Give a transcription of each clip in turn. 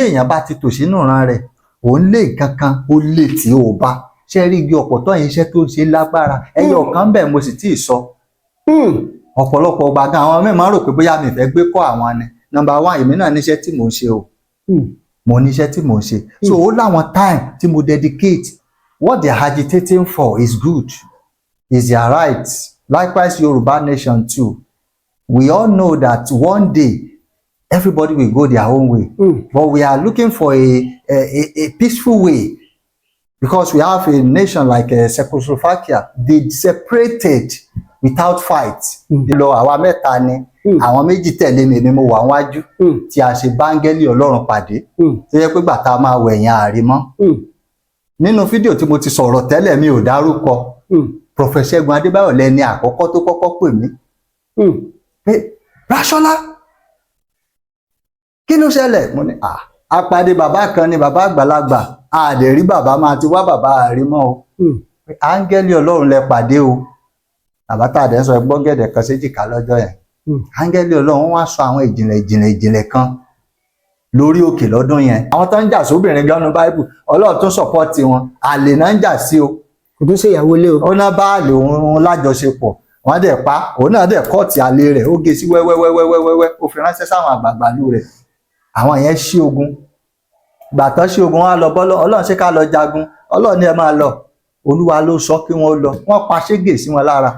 Èèyàn bá ti tò sínú ìran rẹ̀, òun lé nǹkan kan, ó lè tí ò bá ṣe rí igi ọ̀pọ̀tọ́ yẹn, iṣẹ́ tó ń ṣe lágbára. Ẹyọ kan bẹ́ẹ̀ mo sì tíì sọ. Ọ̀pọ̀lọpọ̀ ọgbà gan, àwọn mẹ́ẹ̀ máa ń rò pé bóyá mi fẹ́ gbé kọ́ àwọn ni. Number one, èmi náà níṣẹ́ tí mò ń ṣe o. Mo níṣẹ́ tí mò ń ṣe, so ó láwọn time tí mo dedicate. What they are agitating for is good, is their right. Likewise, Yorùbá nation too. We all know that one day everybody will go their own way, but we are looking for a peaceful way, because we have a nation like Czechoslovakia. They separated without fight. Lọ àwa mẹ́ta ni. Àwọn méjì tẹ̀lé mi, èmi mo wà wájú tí a ṣe báńgẹ́lì Ọlọ́run pàdé, tó yẹ pé gbàtà máa wẹ̀yìn àrímọ́. Nínú fídíò tí mo ti sọ̀rọ̀ tẹ́lẹ̀, mi ò dárúkọ. Prophet Ṣẹ́gun Adébáyọ̀ lẹni àkọ́kọ́ tó kọ́kọ́ pè mí pé, "Ráṣọ́lá, kí ló ṣẹlẹ̀?" Mo ní, "À, a pàdé bàbá kan ní, bàbá àgbàlagbà, a dẹ̀ rí bàbá, máa ti wá bàbá, àrímọ́ o." Pé áńgẹ́lì Ọlọ́run lẹ pàdé o. Bàbá tá a dẹ̀ ń sọ ẹgbọ́n gẹ̀dẹ̀ kan séjìká lọ́jọ́ yẹn. Áńgẹ́lì Ọlọ́run wá sọ àwọn ìjìnlẹ̀ ìjìnlẹ̀ ìjìnlẹ̀ kan lórí òkè lọ́dún yẹn. Àwọn tó ń jà sóbìnrin ganu Báíbù, Ọlọ́run tó support wọn. Àlè náà ń jà sí o. Kò tún ṣe ìyàwó ilé o. Ó ná bá àlè òun lájọṣepọ̀, wọ́n dẹ̀ pa òun náà, dẹ̀ cut àlè rẹ̀, ó gé sí wẹ́wẹ́wẹ́wẹ́wẹ́, ó fi ránṣẹ́ sáwọn àgbààgbà ìlú rẹ̀. Àwọn yẹn ṣí ogun. Gbàtọ́ ṣí ogun, wọn á lọ bọ́lọ́ Ọlọ́run, ṣé ká lọ jagun? Ọlọ́run ní ẹ máa lọ. Olúwa ló sọ kí wọ́n lọ. Wọ́n pa ṣégè sí wọn lára.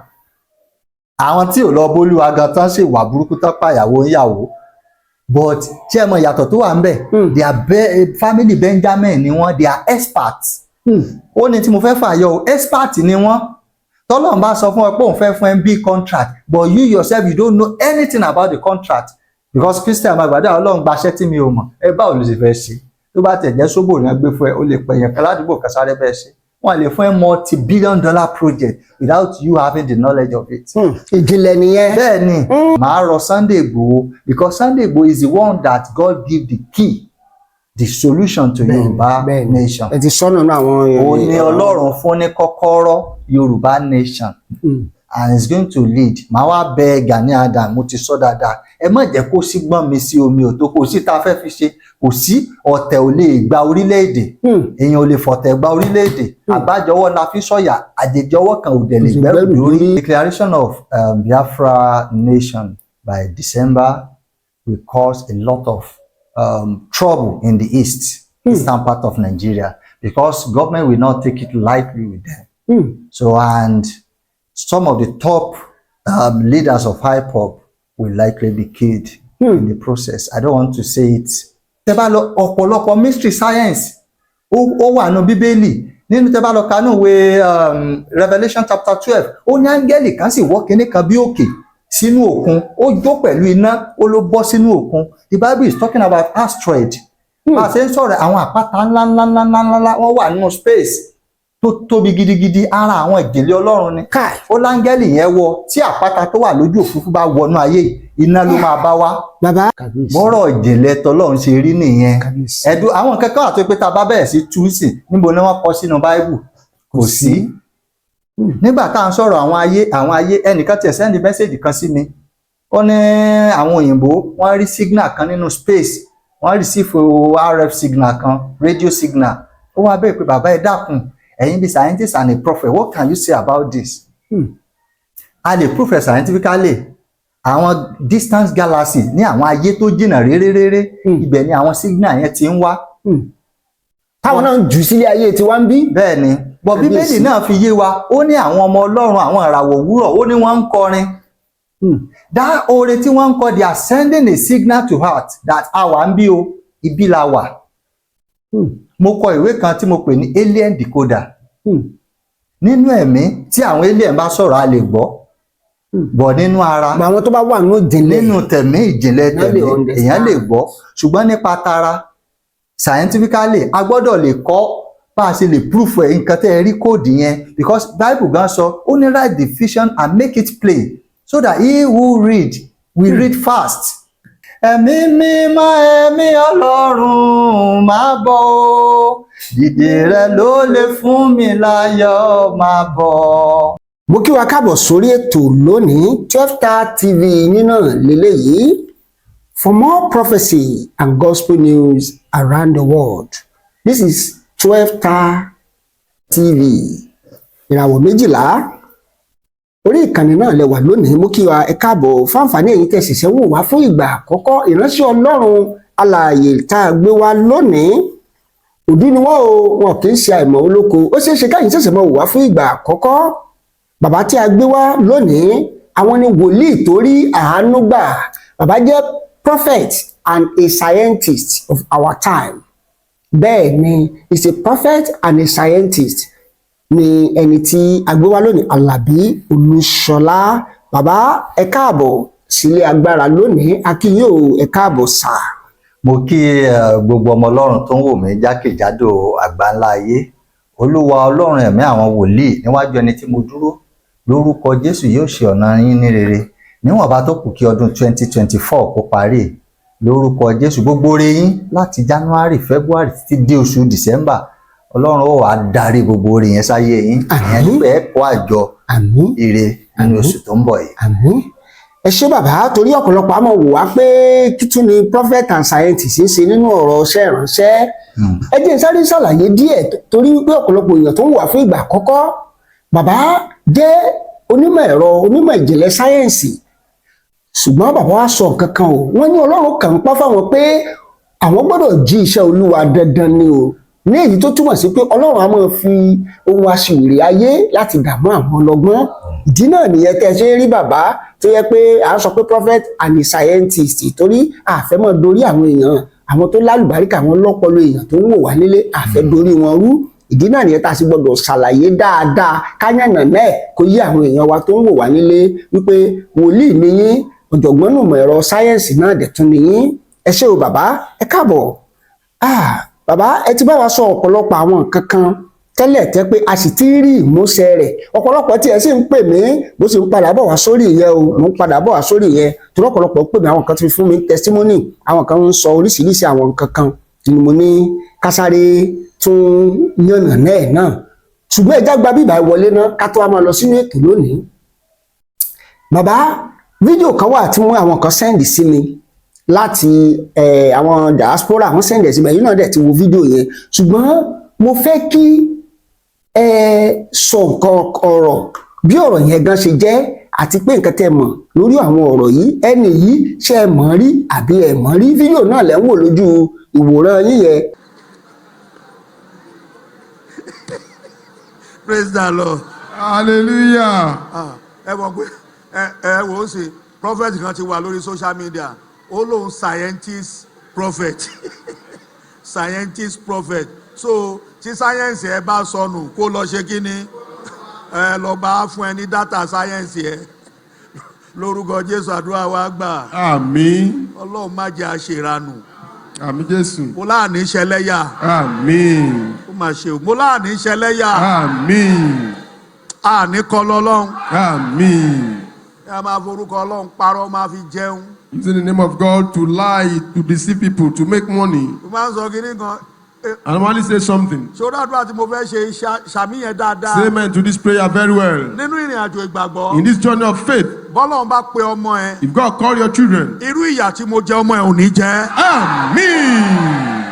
Àwọn tí ò lọ bólúwa gan tán sì wà burúkú, tán pàyàwó ńyàwó. But ṣé ẹ mọ ìyàtọ̀ tó wà ń bẹ̀? They are family Benjamin ni wọ́n. They are experts. Ó ní tí mo fẹ́ fàyọ o, expert ni wọ́n. Tọ́lọ́run bá sọ fún ọ pé òun fẹ́ fún ẹ big contract, but you yourself, you don't know anything about the contract, because Christian máa gbàdúrà, "Ọlọ́run, gbaṣẹ́ tí mi ò mọ̀." Ẹ báwo ló ṣe fẹ́ ṣe? Tó bá tẹ̀ jẹ́ sóbò ní gbé fún ẹ, ó lè pẹ̀yẹ̀ kan ládùúgbò kan sáré bẹ́ẹ̀ ṣe. Wọ́n lè fún ẹ multi-billion dollar project without you having the knowledge of it. Ìjìnlẹ̀ nìyẹn. Bẹ́ẹ̀ ni màá rọ Sunday Igboho, because Sunday Igboho is the one that God give the key, the solution to Yorùbá nation. Ẹ ti sọ́nà náà àwọn. Òun ni Ọlọ́run fún ní kọ́kọ́rọ́ Yorùbá nation and is going to lead. Màá wá bẹ Gani Adams, mo ti sọ dáadáa, ẹ má jẹ́ kó sí gbọ́n mi sí omi ò tó. Kò sí tá a fẹ́ fi ṣe, kò sí. Ọ̀tẹ̀ ò lè gba orílẹ̀-èdè. Èèyàn ò lè fọ̀tẹ̀ gba orílẹ̀-èdè. Àgbájọwọ́ la fi sọ̀yà, àjèjì ọwọ́ kan ò dẹ̀ lè Kò sì gbẹ́rù gbẹ́rù dórí. dórí. Declaration of Biafra nation by December will cause a lot of trouble in the east, eastern part of Nigeria, because government will not take it lightly with them. So, and some of the top leaders of IPOB will likely be killed in the process. I don't want to say it. Tẹ́ bá lọ, ọ̀pọ̀lọpọ̀ mystery science ó wà nínú Bíbélì. Nínú tẹ́ bá lọ kanú ìwé Revelation chapter 12, ó ní áńgẹ́lì kan sì wọ́ kinní kan bí òkè sínú òkun, ó jó pẹ̀lú iná, ó ló bọ́ sínú òkun. The Bible is talking about asteroid. Bá a ṣe ń sọ̀rọ̀, àwọn àpáta ńlá ńlá ńlá ńlá ńlá wọ́n wà nínú space tó tóbi gidigidi. Ara àwọn ìjìnlẹ̀ Ọlọ́run ni. Káì. Ó láńgẹ́lì yẹn wọ tí àpáta tó wà lójú òfurufú bá wọnú ayé yìí, iná ló máa bá wá. Bàbá. Bọ́rọ̀ ìjìnlẹ̀ tọlọ́run ṣe rí nìyẹn. Kábíyèsí. Ẹ̀dùn àwọn kankan wà tó pé tá a bá bẹ̀rẹ̀ sí tú sí, níbo ni wọ́n kọ sínú Báíbù? Kò sí. Nígbà tá à ń sọ̀rọ̀ àwọn ayé, àwọn ayé, ẹnìkan tiẹ̀ send message kan sí mi, ó ní àwọn òyìnbó wọ́n rí signal kan nínú space, wọ́n receive RF signal kan, radio signal. Ó wá bẹ́ẹ̀ pé, "Bàbá, ẹ dákun, ẹ̀yin bí scientist and a prophet, what can you say about this?" A lè prove it scientifically. Àwọn distant galaxy ní àwọn ayé tó jìnnà réréréré, ibẹ̀ ni àwọn signal yẹn ti ń wá. Táwọn náà ń jù sílé ayé tí wọ́n ń bí. Bẹ́ẹ̀ ni, bọ̀ Bíbélì náà fi yé wa, ó ní àwọn ọmọ Ọlọ́run, àwọn ìràwọ̀ òwúrọ̀, ó ní wọ́n ń kọrin. Dá oore tí wọ́n ń kọ, they are sending a signal to earth that a wà ń bí o, ibi la wà. Mo kọ ìwé kan tí mo pè ní Alien Decoder. Nínú ẹ̀mí, tí àwọn alien bá sọ̀rọ̀, a lè gbọ́. Bọ̀ nínú ara, Àwọn tó bá wà nínú ìjìnlẹ̀, nínú tẹ̀mí, ìjìnlẹ̀ Èèyàn tẹ̀mí, lè understand. èèyàn lè gbọ́. Ṣùgbọ́n nípa tara, scientifically, a gbọ́dọ̀ lè kọ́ bá a ṣe lè proof ẹ̀, nǹkan tẹ́ ẹ rí code yẹn, because Bible gan sọ, ó ní, "Write the vision and make it plain so that he who read will read fast." Ẹ̀mí mímọ́, ẹ̀mí Ọlọ́run, máa bọ̀ o, dìde rẹ ló lè fún mi láyọ̀, máa bọ̀. Mo kí wa káàbọ̀ sórí ètò lónìí. 12 Star TV yín náà lélẹ́yìí. For more prophecy and gospel news around the world, this is 12 Star TV, ìràwọ̀ 12. Orí ìkànnì náà lẹ wà lónìí. Mú kí wa ẹ káàbọ̀. Fáǹfààní èyí tẹ́ ṣẹ̀ṣẹ̀ wò wá fún ìgbà àkọ́kọ́, ìránṣẹ́ Ọlọ́run alààyè tá a gbé wá lónìí, òdú ni wọ́n o, wọn kì í ṣe àìmọ̀ olóko. Ó ṣeé ṣe káyìn ṣẹ̀ṣẹ̀ máa wò wá fún ìgbà àkọ́kọ́. Bàbá tí a gbé wá lónìí, àwọn ni wòlíì tó rí àánú gbà. Bàbá jẹ́ prophet and a scientist of our time. Bẹ́ẹ̀ ni, is a prophet and a scientist ni ẹni tí a gbé wá lónìí, Àlàbí Olúṣọlá. Bàbá, ẹ káàbọ̀ sílé agbára lónìí. A kí yín o, ẹ káàbọ̀ sà. Mo kí gbogbo ọmọ Ọlọ́run tó ń wò mí jákèjádò àgbáńlá ayé. Olúwa Ọlọ́run ẹ̀mí àwọn wòlíì, níwájú ẹni tí mo dúró lórúkọ Jésù, yóò ṣe ọ̀nà yín ní rere. Níwọ̀nba tó kù kí ọdún 2024 kó parí, lórúkọ Jésù, gbogbo oore yín láti January, February títí dé oṣù December, Ọlọ́run ó wàá darí gbogbo oore yẹn sáyé yín. Àmín. Ìyẹn ní pé ẹ kó àjọ Àmín. ire nínú oṣù tó ń bọ̀ yìí. Àmín, ẹ ṣé bàbá. Torí ọ̀pọ̀lọpọ̀ àmọ́ wò wá pé kí tún ni prophet and scientist ń ṣe nínú ọ̀rọ̀ iṣẹ́ ìránṣẹ́. Ẹ jẹ́ n sáré ṣàlàyé díẹ̀, torí pé ọ̀pọ̀lọpọ̀ èèyàn tó ń wà fún ìgbà àkọ́kọ́, bàbá jẹ́ onímọ̀ ẹ̀rọ, onímọ̀ ìjìnlẹ̀ sáyẹ́ǹsì. Ṣùgbọ́n bàbá wa sọ nǹkan kan o, wọ́n ní Ọlọ́run kàn ń pa fáwọn pé àwọn gbọ́dọ̀ jí iṣẹ́ Olúwa dandan ni o, ní èyí tó túmọ̀ sí pé Ọlọ́run á máa fi ohun aṣiwèrè ayé láti dààmú àwọn ọlọ́gbọ́n. Ìdí náà nìyẹn tẹ́ ẹ ṣe ń rí bàbá tó yẹ pé à ń sọ pé prophet and a scientist, torí àfẹ́ mọ́ dorí àwọn èèyàn, àwọn tó lálùbáríkà, àwọn lọ́pọlọ èèyàn tó ń wò wá nílé, àfẹ́ dorí wọn rú. Ìdí náà nìyẹn tá a sì gbọdọ̀ ṣàlàyé dáadáa, káyànnà náà kó yí àwọn èèyàn wa tó ń wò wá nílé wípé wòlíì ni yín, ọ̀jọ̀gbọ́n nùmọ̀ ẹ̀rọ sáyẹ́ǹsì náà dẹ̀ tún ni yín. Ẹ ṣé o bàbá, ẹ káàbọ̀. Ah bàbá, ẹ ti bá wa sọ ọ̀pọ̀lọpọ̀ àwọn nǹkan kan tẹ́lẹ̀ tẹ́ pé a sì ti rí ìmúṣẹ rẹ̀. Ọ̀pọ̀lọpọ̀ tí ẹ sì ń pè mí, bó sì ń padà bọ̀ wá sórí ìyẹn o, mò ń padà bọ̀ wá sórí ìyẹn, torí ọ̀pọ̀lọpọ̀ pè mí, àwọn kan ti fún mi testimony, àwọn kan ń sọ oríṣiríṣi àwọn nǹkan kan tí mo ní kásáré tún yànnà náà. Ṣùgbọ́n ẹ já gba bíbá wọlé náà ká tó wá máa lọ sínú ètò lónìí. Bàbá, fídíò kan wà tí wọ́n àwọn kan send sí mi láti àwọn diaspora. Wọ́n send ẹ̀ sí mi, ẹ̀yin náà dẹ̀ ti wo fídíò yẹn. Ṣùgbọ́n mo fẹ́ kí ẹ sọ nǹkan ọ̀rọ̀ bí ọ̀rọ̀ yẹn gan ṣe jẹ́, àti pé nǹkan tẹ́ mọ̀ lórí àwọn ọ̀rọ̀ yìí. Ẹni yìí, ṣé ẹ mọ̀ rí àbí ẹ mọ̀ rí? Fídíò náà lẹ́ ń wò lójú ìwòran yín yẹn. Praise the Lord. Hallelujah. Ah, ẹ mọ̀ pé ẹ wò ó sì, prophet kan ti wà lórí social media, ó lóun scientist prophet, scientist prophet. So tí science ẹ bá sọnù, kó lọ ṣe kí ni, ẹ lọ bá fún ẹ ní data science ẹ. Lórúkọ Jésù, àdúrà wa gbà. Àmín. Ọlọ́run má jẹ́ àṣeranù. Àmín Jésù. Mo láàní ṣẹlẹ́yà. Àmín. Ó mà ṣe o, mo láàní ṣẹlẹ́yà. Àmín. Àní kọ́ lọ́lọ́run. Àmín. Ẹ máa forúkọ Ọlọ́run parọ́, máa fi jẹun. Using the name of God to lie, to deceive people, to make money. Mo máa ń sọ kínní kan. I normally say something. Ṣòro àdúrà tí mo fẹ́ ṣe, ṣàmì yẹn dáadáa. Say amen to this prayer very well. Nínú ìrìn àjò ìgbàgbọ́, In this journey of faith, bọ́lọ́run bá pe ọmọ ẹ, if God call your children, irú ìyà tí mo jẹ, ọmọ ẹ ò ní jẹ. Amen.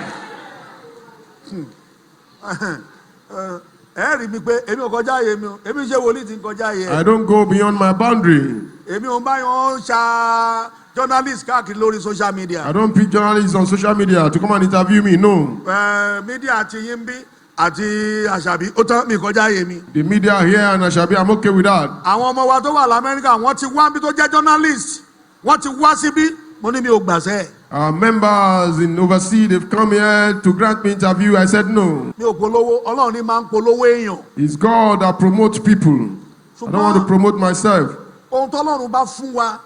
Ẹ rí mi pé èmi ò kọjá àyè mi o. Èmi ṣe wòlíì tí ń kọjá àyè ẹ. I don't go beyond my boundary. Èmi ò bá yàn ṣa journalist káàkiri lórí social media. I don't pick journalists on social media to come and interview me. No. Ẹ media ti yín bí àti Àṣàbí, ó tán, mi kọjá àyè mi. The media here and Ashabi, I'm okay with that. Àwọn ọmọ wa tó wà lamẹ́ríkà, wọ́n ti wá bí tó jẹ́ journalist, wọ́n ti wá síbí, mo ní mi ò gbàṣẹ́. Our members in overseas, they've come here to grant me interview. I said no. Mi ò polówó, Ọlọ́run ní máa ń polówó èèyàn. It's God that promotes people. I don't want to promote myself. Ohun tọ́lọ́run bá fún wa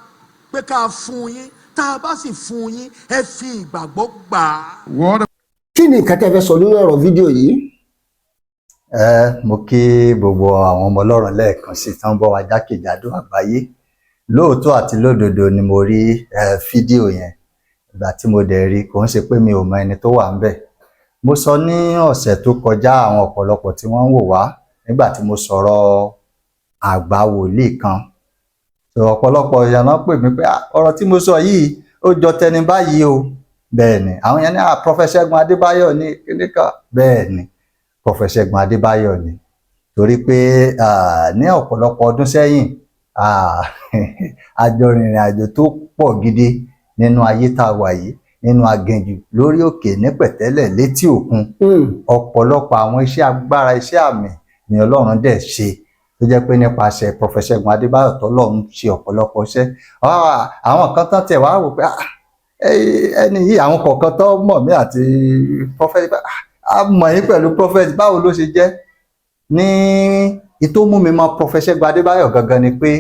pé ká fún yín, tá a bá sì fún yín, ẹ fi ìgbàgbọ́ gbà á. What Kí ni nǹkan tẹ́ fẹ́ sọ lórí ọ̀rọ̀ fídíò yìí? Ẹ mo kí gbogbo àwọn ọmọ Ọlọ́run lẹ́ẹ̀kan sí tán bọ́ wa jákèjádò àgbáyé. Lóòótọ́ àti lódodo ni mo rí fídíò yẹn. Ìgbà tí mo dẹ̀ rí, kò ń ṣe pé mi ò mọ ẹni tó wà ń bẹ̀. Mo sọ ní ọ̀sẹ̀ tó kọjá, àwọn ọ̀pọ̀lọpọ̀ tí wọ́n ń wò wá, nígbà tí mo sọ̀rọ̀ àgbà wòlíì kan, so ọ̀pọ̀lọpọ̀ èèyàn náà pè mí pé, "Ah, ọ̀rọ̀ tí mo sọ yìí Ó jọ tẹni báyìí o. Bẹ́ẹ̀ ni àwọn yẹn ní, "Ah, Prophet Ṣẹ́gun Adébáyọ̀ ní kíníkà." Bẹ́ẹ̀ ni, Prophet Ṣẹ́gun Adébáyọ̀ ni, torí pé ní ọ̀pọ̀lọpọ̀ ọdún sẹ́yìn, a jọ rìnrìn àjò tó pọ̀ gidi nínú ayé tá a wà yìí, nínú aginjù, lórí òkè, ní pẹ̀tẹ́lẹ̀, létí òkun. Ọ̀pọ̀lọpọ̀ àwọn iṣẹ́ agbára, iṣẹ́ àmì ni Ọlọ́run dẹ̀ ṣe, tó jẹ́ pé nípasẹ̀ Prophet Ṣẹ́gun Adébáyọ̀ tọ́lọ́run ṣe ọ̀pọ̀lọpọ̀ iṣẹ́. Àwọn kan tán tẹ̀ wá wò pé, "Ah, ẹni yìí," àwọn kọ̀ọ̀kan tó mọ̀ mí àti Prophet, "Ah, a mọ̀ yín pẹ̀lú Prophet, báwo ló ṣe jẹ́?" Ní ìtó mú mi mọ̀ Prophet Ṣẹ́gun Adébáyọ̀ gangan ni pé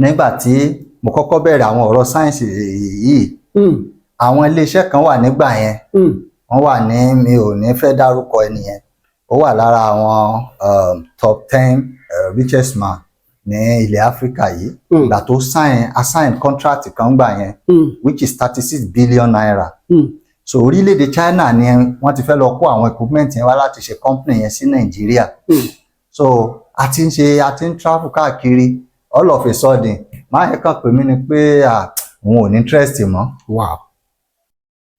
nígbà tí mo kọ́kọ́ bẹ̀rẹ̀ àwọn ọ̀rọ̀ sáyẹ́ǹsì yìí, àwọn iléeṣẹ́ kan wà nígbà yẹn, wọ́n wà ní, mi ò ní fẹ́ dárúkọ ẹnìyẹn, ó wà lára àwọn top 10 richest man ní ilẹ̀ Áfíríkà yìí. Ìgbà tó sign contract kan gbà yẹn, which is ₦36 billion. So orílẹ̀-èdè China ni wọ́n ti fẹ́ lọ kó àwọn equipment yẹn wá láti ṣe company yẹn sí Nàìjíríà. So a ti ń ṣe, a ti ń travel káàkiri. All of a sudden, máa yẹn kàn pè mí ni pé, ah, òun ò ní interest mọ́.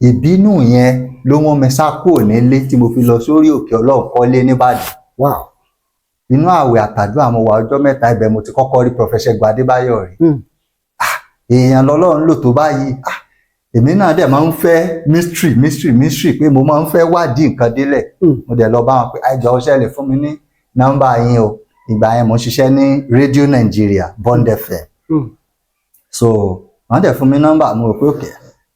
Ìbínú yẹn ló mú mi sá kúrò nílé tí mo fi lọ sórí òkè Ọlọ́run kọ́lé nìbàdàn. Inú ààwẹ̀ àtàdúrà mo wà ọjọ́ 3. Ibẹ̀ mo ti kọ́kọ́ rí Prophet Ṣẹ́gun Adébáyọ̀ rí. Èèyàn lọ́lọ́run lò tó báyìí. Ah, èmi náà dẹ̀ máa ń fẹ́ mystery, mystery, mystery, pé mo máa ń fẹ́ wádìí nǹkan délẹ̀. Mo dẹ̀ lọ bá wọn pé, "Àìjọ ṣe lè fún mi ní nọ́mbà yín o?" Ìgbà yẹn mo ń ṣiṣẹ́ ní rédíò Nàìjíríà, Bond FM. So wọ́n dẹ̀ fún mi nọ́mbà. Mo rò pé òkè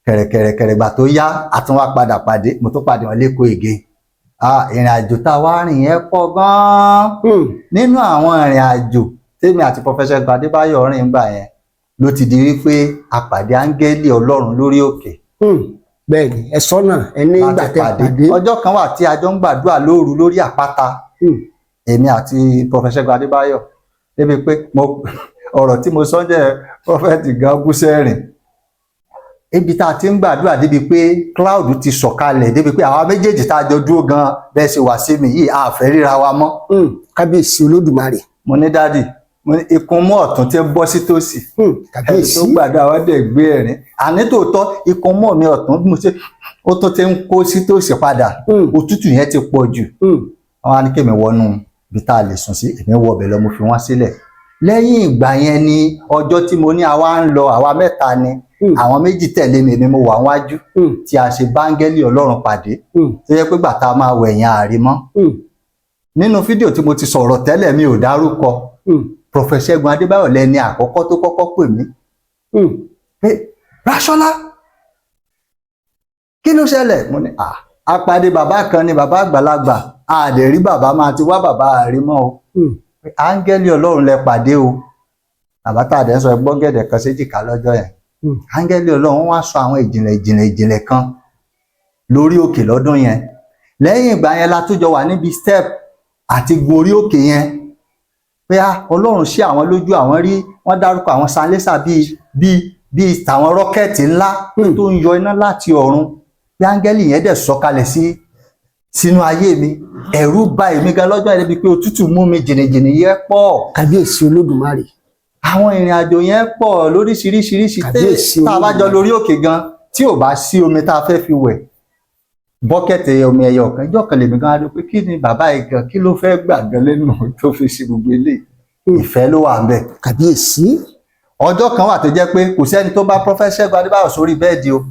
kẹ̀rẹ̀kẹ̀rẹ̀kẹ̀rẹ̀. Gbà tó yá, a tún wá padà pàdé, mo tún pàdé wọn lẹ́kọ̀ọ́ again. Ah, ìrìn àjò tá a wá rìn yẹn pọ̀ gan-an. Nínú àwọn ìrìn àjò tèmi àti Professor Adébáyọ̀ rìn gbà yẹn ló ti di wípé a pàdé áńgẹ́lì Ọlọ́run lórí òkè. Bẹ́ẹ̀ ni, ẹ sọ́nà ẹ ní ìgbà láti tẹ́ pàdé. pàdé. Ọjọ́ kan wà tí a jọ ń gbàdúrà lóru lórí àpáta, èmi àti Professor Adébáyọ̀, débi pé mo ọ̀rọ̀ tí mo sọ jẹ́, prophet gan bú sẹ́rìn. Ibi tá a ti ń gbàdúrà, débi pé cloud ti sọ̀kalẹ̀, débi pé àwa méjèèjì tá a jọ dúró gan, bẹ́ẹ̀ ṣe wà sí mi yìí, a fẹ́ ríra wa mọ́. Kábíyèsí Olódùmarè. Mo ní, "Daddy," mo ní, "ikùn mú ọ̀tún tí ń bọ́ sí tòsì." Ẹni Kábíyèsí. tó gbàdúrà wá dẹ̀ gbé ẹ̀rín. Àní tòótọ́, ikùn mọ́ mi ọ̀tún bí mo ṣe, ó tún ti ń kó sí tòsì padà. Òtútù yẹn ti pọ̀ jù. Wọ́n á ní kémi wọnú ibi tá a lè sùn sí. Èmi wọ ọbẹ̀ lọ, mo fi wọ́n sílẹ̀. Lẹ́yìn ìgbà yẹn ni ọjọ́ tí mo ní àwa ń lọ, àwa mẹ́ta ni. Àwọn méjì tẹ̀lé mi, èmi mo wà wájú, tí a ṣe báńgẹ́lì Ọlọ́run pàdé, tó yẹ pé gbà tá a máa wẹ̀yìn àrímọ́. Nínú fídíò tí mo ti sọ̀rọ̀ tẹ́lẹ̀, mi ò dárúkọ. Prophet Ṣẹ́gun Adébáyọ̀ lẹni àkọ́kọ́ tó kọ́kọ́ pè mí pé, "Ráṣọ́lá, kí ló ṣẹlẹ̀?" Mo ní, "À, a pàdé bàbá kan ní, bàbá àgbàlagbà, a dẹ̀ rí bàbá, máa ti wá bàbá àrímọ́ o." Pé, "Áńgẹ́lì Ọlọ́run lẹ pàdé o." Bàbá tá a dẹ̀ ń sọ gbọ́gẹ̀dẹ̀ kan séjìká lọ́jọ́ yẹn. Áńgẹ́lì Ọlọ́run wá sọ àwọn ìjìnlẹ̀ ìjìnlẹ̀ ìjìnlẹ̀ kan lórí òkè lọ́dún yẹn. Lẹ́yìn ìgbà yẹn la tún jọ wà níbi step àti gun orí òkè yẹn, pé á Ọlọ́run ṣí àwọn lójú, àwọn rí, wọ́n dárúkọ àwọn sanlẹ́sà bíi tàwọn rocket ńlá tó ń yọ iná láti ọ̀run, bí áńgẹ́lì yẹn dẹ̀ sọ̀kalẹ̀ sí sínú ayé mi. Ẹ̀rù bà èmi gan lọ́jọ́ yẹn, débi pé òtútù mú mi jìnnìjìnnì yẹn pọ̀. Kábíyèsí Olódùmarè. Àwọn ìrìn àjò yẹn pọ̀ lóríṣiríṣiríṣi. Kàbíyèsí Tá a bá jọ Olódùmarè. lórí òkè gan, tí ò bá sí omi tá a fẹ́ fi wẹ̀, bucket omi ẹyọ kan, ìjọ kan lèmi gan á rí pé, kí ni bàbá yìí gan, kí ló fẹ́ gbà gan lẹ́nu tó fi ṣe gbogbo eléyìí? Ìfẹ́ ló wà ń bẹ̀. Kàbíyèsí. Ọjọ́ kan wà tó jẹ́ pé kò sẹ́ni tó bá Prophet Ṣẹ́gun Adébáyọ̀ sórí bed o.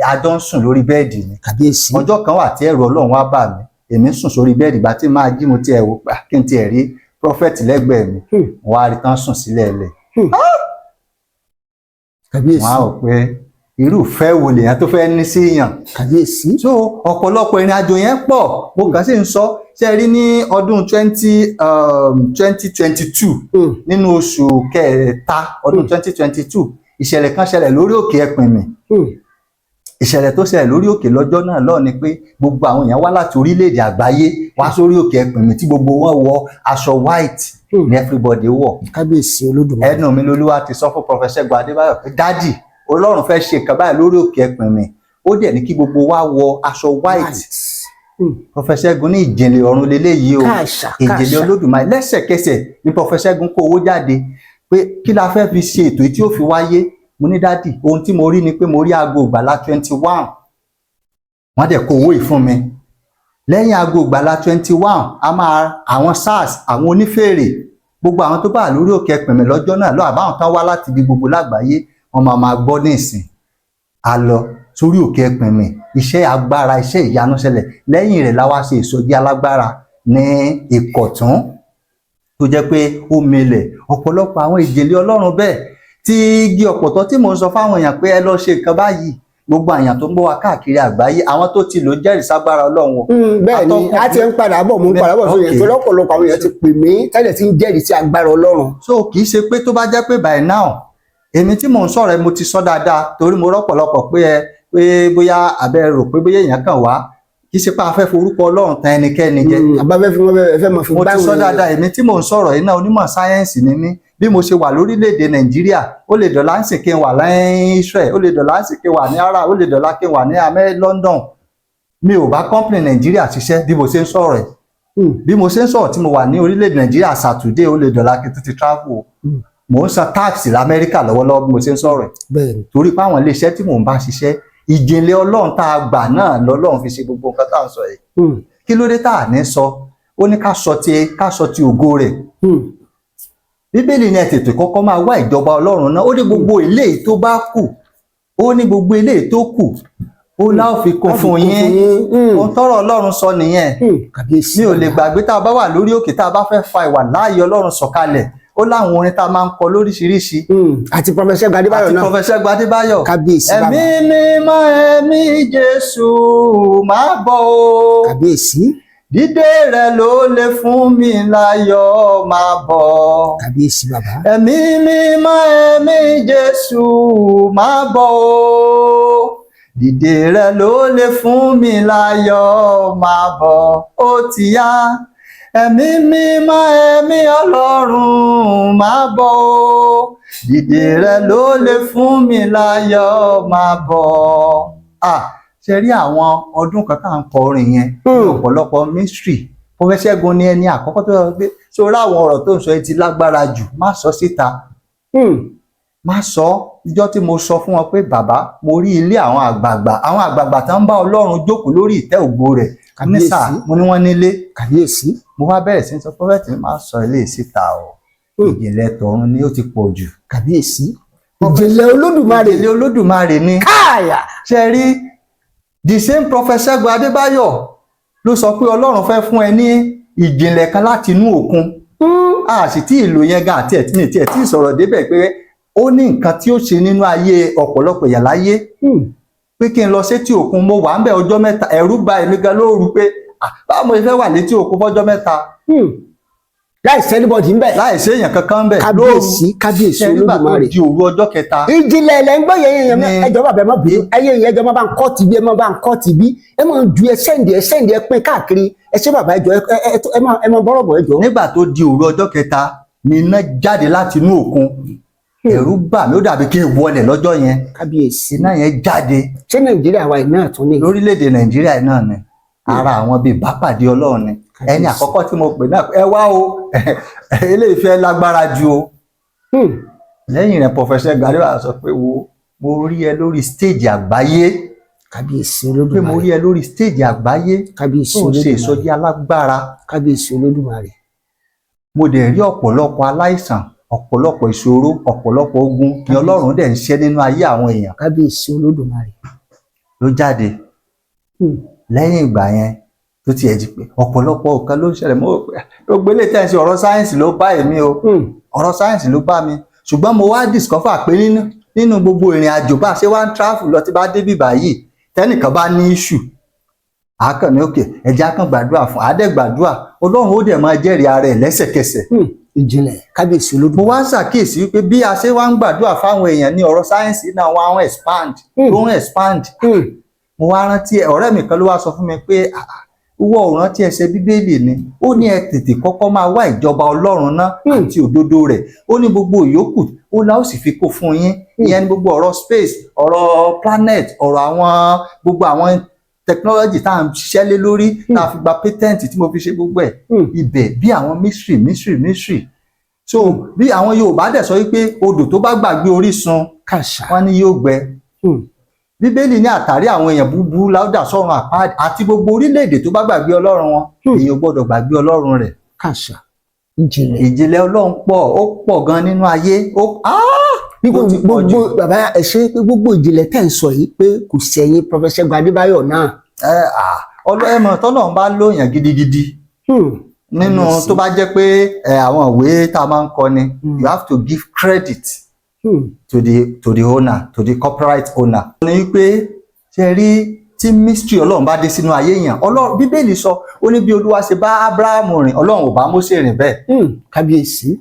A jọ ń sùn lórí bed ni. Kàbíyèsí. Ọjọ́ kan wà tí ẹ̀rù Ọlọ́run wá bà mí, èmi ń sùn sórí bed. Ìgbà tí máa jí, mo tiẹ̀ wò pé kí n tiẹ̀ rí prophet lẹ́gbẹ̀ẹ́ mi, mo wá rí tán sùn sílẹ̀ lẹ̀. Kàbíyèsí. Wọ́n á rò pé irúfẹ́ wo lèèyàn tó fẹ́ ní sí yàn. Kàbíyèsí. So ọ̀pọ̀lọpọ̀ ìrìn àjò yẹn pọ̀. Mo kàn sí ń sọ ṣe rí, ní ọdún 2022, nínú oṣù kẹta ọdún 2022, ìṣẹ̀lẹ̀ kan ṣẹlẹ̀ lórí òkè Ẹpìnmì. Ìṣẹ̀lẹ̀ tó ṣẹlẹ̀ lórí òkè lọ́jọ́ náà lọ́ọ̀ ni pé gbogbo àwọn èèyàn wá láti orílẹ̀-èdè àgbáyé wá sórí òkè Ẹpìnmì, tí gbogbo wọn wọ aṣọ white ní everybody wọ̀. Kábíyèsí Olódùmarè. Ẹnu mi lolúwa ti sọ fún Prophet Ṣẹ́gun Adébáyọ̀ pé, "Daddy, Ọlọ́run fẹ́ ṣe nǹkan báyìí lórí òkè Ẹpìnmì, ó dẹ̀ ní kí gbogbo wa wọ aṣọ white." Prophet Ṣẹ́gun ní, "Ìjìnlẹ̀ ọ̀run leléyìí o." Káàṣà. Ìjìnlẹ̀ Káàṣà. Olódùmarè. Lẹ́sẹ̀kẹsẹ̀ ní Prophet Ṣẹ́gun kó owó jáde pé kí la fẹ́ fi ṣe ètò tí ó fi wáyé. Mo ní, "Daddy, ohun tí mo rí ni pé mo rí aago ìgbàlá 21." Wọ́n dẹ̀ kó owó yìí fún mi. Lẹ́yìn aago ìgbàlá 21, a máa àwọn SARS, àwọn onífèrè, gbogbo àwọn tó bá wà lórí òkè Ẹpẹ̀mẹ̀ lọ́jọ́ náà lọ, àbáwọn tán wá láti ibi gbogbo lágbàáyé, wọ́n máa máa gbọ́ ní ìsìn. A lọ sórí òkè Ẹpẹ̀mẹ̀, iṣẹ́ agbára, iṣẹ́ ìyanu ṣẹlẹ̀. Lẹ́yìn rẹ̀ la wá ṣe ìsọjí alágbára ní Ìkọ̀tún, tó jẹ́ pé ó milẹ̀ ọ̀pọ̀lọpọ̀ àwọn ìjìnlẹ̀ Ọlọ́run bẹ́ẹ̀. Tí igi ọ̀pọ̀tọ́ tí mò ń sọ fáwọn èèyàn pé ẹ lọ ṣe nǹkan báyìí, gbogbo àyàn tó ń bọ̀ wá káàkiri àgbáyé, àwọn tó ti lò jẹ́rìí ságbára Ọlọ́run o. Bẹ́ẹ̀ ni. Atọ́kùn. A ti ń padà bọ̀, mò ń padà bọ̀ sórí ẹ̀, torí ọ̀pọ̀lọpọ̀ àwọn èèyàn ti pè mí tẹ́lẹ̀ tí ń jẹ́rìí sí agbára Ọlọ́run. So kì í ṣe pé tó bá jẹ́ pé by now, èmi tí mò ń sọ̀rọ̀ ẹ, mo ti sọ dáadáa, torí mo rọ́pọ̀lọpọ̀ pé ẹ pé bóyá abẹ́ rò pé bóyá èèyàn kàn wá, kì í ṣe pé a fẹ́ forúkọ Ọlọ́run tan ẹnikẹ́ni jẹ. Àbáfẹ́ fi wọ́n fẹ́ máa fi Mo ti báwọn sọ èèyàn. dáadáa. Èmi tí mò ń sọ̀rọ̀ yìí náà, onímọ̀ sáyẹ́ǹsì ni mí. Bí mo ṣe wà lórílẹ̀‐èdè Nàìjíríà, ó lè dọ̀là ń sìn kí n wà ní Israel, ó lè dọ̀là ń sìn kí n wà ní Arab, ó lè dọ̀là kí n wà ní amẹ́ London. Mi ò bá company Nàìjíríà ṣiṣẹ́ bí mo ṣe ń sọ̀rọ̀ ẹ̀. Bí mo ṣe ń sọ̀rọ̀ tí mo wà ní orílẹ̀-èdè Nàìjíríà, Saturday, ó lè dọ̀là kí n tún ti travel o. Mò ń san tax lamẹ́ríkà lọ́wọ́lọ́wọ́ bí mo ṣe ń sọ̀rọ̀ ẹ̀, torí pé àwọn iléeṣẹ́ tí mò ń bá ṣiṣẹ́, ìjìnlẹ̀ Ọlọ́run tá a gbà náà lọ́lọ́run fi ṣe gbogbo nǹkan tá à ń sọ yìí. Kí ló dé tá à ní sọ? Ó ní ká sọ ti ògo rẹ̀. Bíbélì ní ẹ tètè kọ́kọ́ máa wá ìjọba Ọlọ́run náà, ó ní gbogbo eléyìí tó bá kù, ó ní gbogbo eléyìí tó kù, ó láò fi kún fún yín. Ohun tọ́rọ̀ Ọlọ́run sọ nìyẹn. Kàbíyèsí. Mi ò lè gbàgbé, tá a bá wà lórí òkè, tá a bá fẹ́ fa ìwà láàyè Ọlọ́run sọ̀kalẹ̀, ó láwọn orin tá a máa ń kọ lóríṣiríṣi. Àti Professor Adébáyọ̀ Àti náà. Professor Adébáyọ̀. Kábíyèsí bàbá. Ẹ̀mí mímọ́, ẹ̀mí Jésù, máa bọ̀ o. Kábíyèsí. Dídé rẹ ló lè fún mi láyọ̀, máa bọ̀. Kábíyèsí bàbá. Ẹ̀mí mímọ́, ẹ̀mí Jésù, máa bọ̀ o. Dídé rẹ ló lè fún mi láyọ̀, máa bọ̀, ó ti yá. Ẹ̀mí mímọ́, ẹ̀mí Ọlọ́run, máa bọ̀ o. Dídé rẹ ló lè fún mi láyọ̀, máa bọ̀. Ah, ṣe rí àwọn ọdún kan tá à ń kọ orin yẹn ní ọ̀pọ̀lọpọ̀ mystery. Professor Ṣẹ́gun ní ẹni àkọ́kọ́ tó sọ pé sórí àwọn ọ̀rọ̀ tó ń sọ yìí ti lágbára jù, má sọ síta, má sọ. Ìjọ́ tí mo sọ fún wọn pé, "Bàbá, mo rí ilé àwọn àgbààgbà, àwọn àgbààgbà tó ń bá Ọlọ́run jókòó lórí ìtẹ́ ògo rẹ̀ nísà," mo ní wọ́n nílé. Kàbíyèsí. Mo wá bẹ̀rẹ̀ sí ní sọ, "Prophet, má sọ ilé síta o. Ìjìnlẹ̀ tọ̀run ni, ó ti pọ̀ jù." Kàbíyèsí, ìjìnlẹ̀ Olódùmarè. Ìjìnlẹ̀ Olódùmarè ni. Káàyà. Ṣe rí, the same Prophet Ṣẹ́gun Adébáyọ̀ ló sọ pé Ọlọ́run fẹ́ fún ẹ ní ìjìnlẹ̀ kan láti inú òkun. A sì tí ìlò yẹn gan àti ẹ̀tí tí ẹ̀ tí ì sọ̀rọ̀ débẹ̀ pé ó ní nǹkan tí ó ṣe nínú ayé ọ̀pọ̀lọpọ̀ èèyàn láyé, pé kí n lọ sétí òkun. Mo wà ń bẹ̀ ọjọ́ 3, ẹ̀rù bà èmi gan lóru pé, "Ah, báwo mo ṣe fẹ́ wà létí òkun fọ́jọ́ 3?" Láì sí anybody ńbẹ̀. Láì sí èèyàn kankan ń bẹ̀ lóru. Kábíyèsí, kábíyèsí Ṣe nígbà tó Olódùmarè. di òru ọjọ́ kẹta, Ìjìnlẹ̀ ẹ̀lẹ́ ń gbọ́ yẹn yẹn. Ẹjọ́ bàbá, ẹ má bínú. Ẹyẹ yẹn, ẹjọ́ má bá ń kọ́ tìbí, ẹ má bá ń kọ́ tìbí, ẹ má ju, ẹ send, ẹ send, ẹ pín káàkiri. Ẹ ṣé bàbá, ẹjọ́ ẹ má bọ́rọ̀ bọ̀, ẹjọ́. Nígbà tó di òru ọjọ́ kẹta ni iná jáde láti inú òkun. Ẹ̀rù bà mí, ó dàbí kí n wọlẹ̀ lọ́jọ́ yẹn. Kábíyèsí. Iná yẹn jáde. Ṣé Nàìjíríà wa iná tún ní? Lórílẹ̀‐èdè Nàìjíríà yìí náà ni. Ara àwọn bíi bápàdé Ọlọ́run ni. Ẹni àkọ́kọ́ tí mo pè náà, ẹ wá o, eléyìí fẹ́ lágbára ju o. Lẹ́yìn rẹ̀, Professor Gariwa sọ pé, "Wo, mo rí ẹ lórí stage àgbáyé." Kábíyèsí Pé mo Olódùmarè. rí ẹ lórí stage àgbáyé Kábíyèsí tó ń ṣe Olódùmarè. ìsọjí alágbára. Kábíyèsí Olódùmarè. Mo dẹ̀ rí ọ̀pọ̀lọpọ̀ aláìsàn, ọ̀pọ̀lọpọ̀ ìṣòro, ọ̀pọ̀lọpọ̀ ogun ni Ọlọ́run dẹ̀ ń ṣe nínú ayé àwọn èèyàn. Kábíyèsí Olódùmarè. Ló jáde. Lẹ́yìn ìgbà yẹn, tó tiẹ̀ di pé ọ̀pọ̀lọpọ̀ nǹkan ló ń ṣẹlẹ̀, mo rò pé gbogbo eléyìí tẹ́ ń ṣe, ọ̀rọ̀ sáyẹ́ǹsì ló bá èmi o. Ọ̀rọ̀ sáyẹ́ǹsì ló bá mi, ṣùgbọ́n mo wá discover pé nínú gbogbo ìrìn àjò bá a ṣe wá ń travel lọ, tí bá dé bíbá yìí, tẹ́nìkan bá ní issue, àákàn ní òkè ẹ̀jẹ̀, àákàn gbàdúrà fún àádẹ́ gbàdúrà, Ọlọ́run ó dẹ̀ máa jẹ́rìí ara ẹ̀ lẹ́sẹ̀kẹsẹ̀. Ìjìnlẹ̀, kábíyèsí Mo Olódùmarè. wá ṣàkíyèsí wípé bí a ṣe wá ń gbàdúrà fáwọn èèyàn ní ọ̀rọ̀ sáyẹ́ǹsì náà wá ń expand, ló ń expand. Mo wá rántí ọ̀rẹ́ mi kan ló wá sọ fún mi pé, "Ah, ah, ìwọ ò rántí ẹsẹ̀ Bíbélì ni? Ó ní ẹ tètè kọ́kọ́ máa wá ìjọba Ọlọ́run náà àti òdodo rẹ̀, ó ní gbogbo ìyókù ó la ó sì fi kó fún yín." Ìyẹn ní gbogbo ọ̀rọ̀ space, ọ̀rọ̀ planet, ọ̀rọ̀ àwọn gbogbo àwọn technology tá à ń ṣiṣẹ́ lé lórí, tá a fi gba patent, tí mo fi ṣe gbogbo ẹ̀. Ibẹ̀ bí àwọn mystery, mystery, mystery. So bí àwọn Yorùbá dẹ̀ sọ wípé odò tó bá gbàgbé orísun, Kàṣà. wọ́n ní yóò gbẹ. Bíbélì ní àtàrí àwọn èèyàn búburú láódà sọ́run àpáàdì, àti gbogbo orílẹ̀-èdè tó bá gbàgbé Ọlọ́run wọn. Èèyàn gbọ́dọ̀ gbàgbé Ọlọ́run rẹ̀. Kàṣà, ìjìnlẹ̀. Ìjìnlẹ̀ Ọlọ́run pọ̀, ó pọ̀ gan nínú ayé. Ó Bí ó ti pọ̀ jù. Gbogbo bàbá, ẹ ṣe pé gbogbo ìjìnlẹ̀ tẹ̀ ń sọ yìí, pé kò sẹ́yìn Prophet Ṣẹ́gun Adébáyọ̀ náà. Ẹ ẹ mọ̀, tọ́lọ́run bá lóyàn gidigidi nínú Kábíyèsí. tó bá jẹ́ pé àwọn ìwé tá a máa ń kọ ni, you have to give credit to the owner, to the copyright owner. Ó ní pé ṣe rí, tí mystery Ọlọ́run bá dé sínú ayé yẹn, Ọlọ́run, Bíbélì sọ, ó ní bí Olúwa ṣe bá Ábúráhámù rìn, Ọlọ́run ò bá Mósè rìn bẹ́ẹ̀. Kábíyèsí.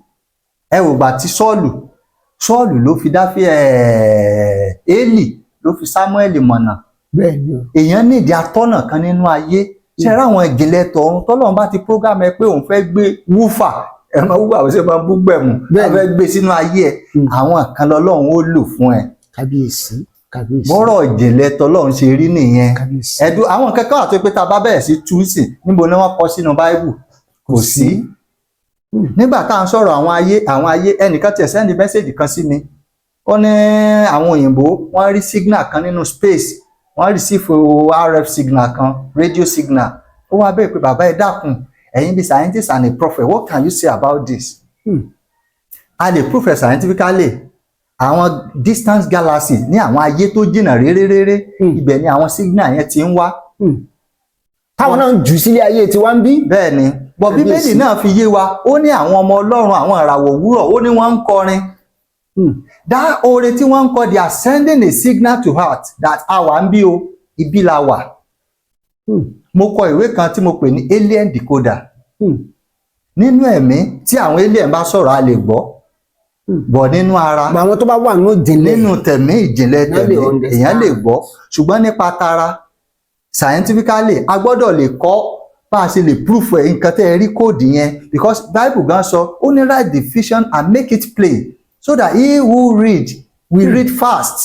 Ẹ wò gbà tí Sọ́ọ̀lù ló fi dáfí ẹ̀, Élì ló fi Sámúẹ́lì mọ̀nà. Bẹ́ẹ̀ ni o. Èèyàn nídìí atọ́nà kan nínú ayé. Ṣe rí àwọn ìjìnlẹ̀ tọ̀run, tọ́lọ́run bá ti program ẹ pé òun fẹ́ gbé wúfà, ẹ máa wúfà, ó ṣe máa bú gbẹ̀mù, Bẹ́ẹ̀ni. wọ́n fẹ́ gbé sínú ayé ẹ, àwọn kan lọ́lọ́run ó lò fún ẹ. Kábíyèsí, kábíyèsí. Bọ́rọ̀ ìjìnlẹ̀ tọ́lọ́run ṣe rí nìyẹn. Kábíyèsí. Ẹ̀dùn àwọn kankan wà tó pé tá a bá bẹ̀rẹ̀ sí tú sí, níbo ni wọ́n kọ sínú Báíbù? Kò sí. Nígbà tá à ń sọ̀rọ̀ àwọn ayé, ẹnìkan tiẹ̀ send message kan sí mi, ó ní àwọn òyìnbó wọ́n rí signal kan nínú space, wọ́n receive RF signal kan, radio signal. Ó wá bẹ́ẹ̀ pé, "Bàbá, ẹ dákun, ẹ̀yin bí scientist and a prophet, what can you say about this?" A lè prove it scientifically. Àwọn distant galaxy ní àwọn ayé tó jìnnà réréréré, ibẹ̀ ni àwọn signal yẹn ti ń wá. Táwọn náà ń jù sílé ayé tiwa ń bí. Bẹ́ẹ̀ ni, bọ̀ Kábíyèsí. Bíbélì náà fi yé wa, ó ní àwọn ọmọ Ọlọ́run, àwọn ìràwọ̀ òwúrọ̀, ó ní wọ́n ń kọrin. That oore tí wọ́n ń kọ, they are sending a signal to earth that a wà ń bí o, ibi la wà. Mo kọ ìwé kan tí mo pè ní Alien Decoder. Nínú ẹ̀mí, tí àwọn alien bá sọ̀rọ̀, a lè gbọ́. Bọ̀ nínú ara, Àwọn tó bá wà nínú ìjìnlẹ̀, nínú tẹ̀mí, ìjìnlẹ̀ Èèyàn lè tẹ̀mí, understand. èèyàn lè gbọ́, ṣùgbọ́n nípa tara, scientifically, a gbọ́dọ̀ lè kọ́ bá a ṣe lè proof ẹ̀, nǹkan tẹ́ ẹ rí, code yẹn, because Bible gan sọ, ó ní, "Write the vision and make it plain so that he who read will read fast."